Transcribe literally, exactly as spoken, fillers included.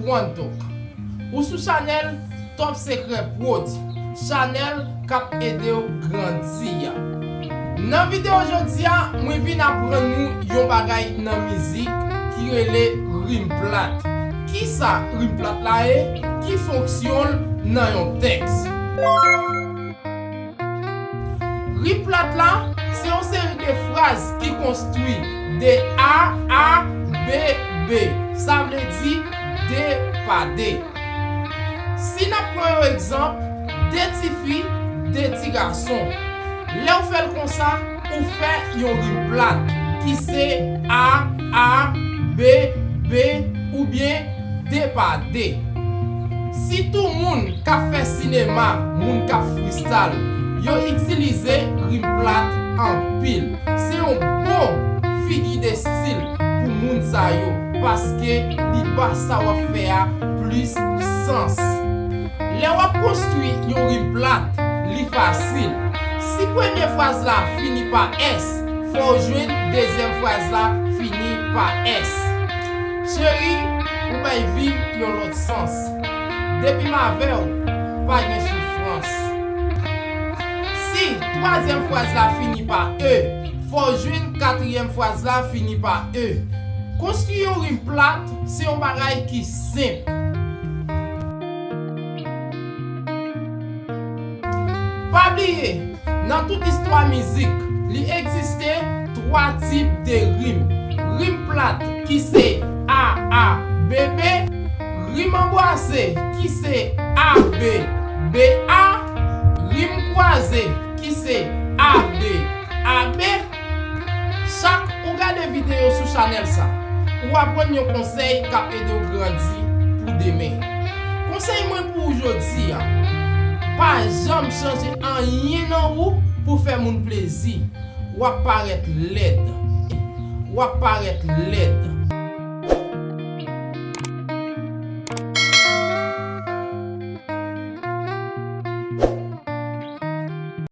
One Talk. Ou sou chanèl Top Secret Prod, chanèl k ap ede w grandi a. Nan videyo jodi a, mwen vin aprann nou yon bagay nan mizik ki rele rim plat. Kisa rim plat la ye? Ki fonksyon l nan yon tèks? Rim plat la, se yon seri de fraz ki konstwi de A, A, B, B. Sa vle di de pa de. Si n ap pran yon egzanp, de tifi, de ti gason. Lè w fè l konsa, ou fè yon rim plat ki se A, A, B, B oubyen de pa de. Sitou moun k ap fè sinema, moun k ap freestyle, yo itilize rim plat anpil. Se yon bon figi de stil pou moun sa yo, paske li ba sa w ap fè a plis sans. Lè w ap konstwi yon rim plat, li fasil. Si premye fraz la fini pa S, fò w jwenn dezyèm fraz la fini pa S. Cheri, ou bay vi m yon lòt sans. Depi m avè w, pa gen soufrans. Si twazyèm fraz la fini pa E, fò w jwenn katriyèm fraz la fini pa E. Konstwi yon rim plat, se yon bagay ki senp. Pa bliye, nan tout istwa mizik, li egziste twa tip de rim. Rim plat ki se A A B B, rim anbwase ki se A B B A, rim kwaze ki se A B A B. Chak ou gade videyo sou chanèl sa, ou aprann yon konsèy k ap ede w grandi pou demen. Konsèy mwen pou ou jodi a, pa janm chanje anyen nan ou pou fè moun plezi. W ap parèt lèd. W ap parèt lèd.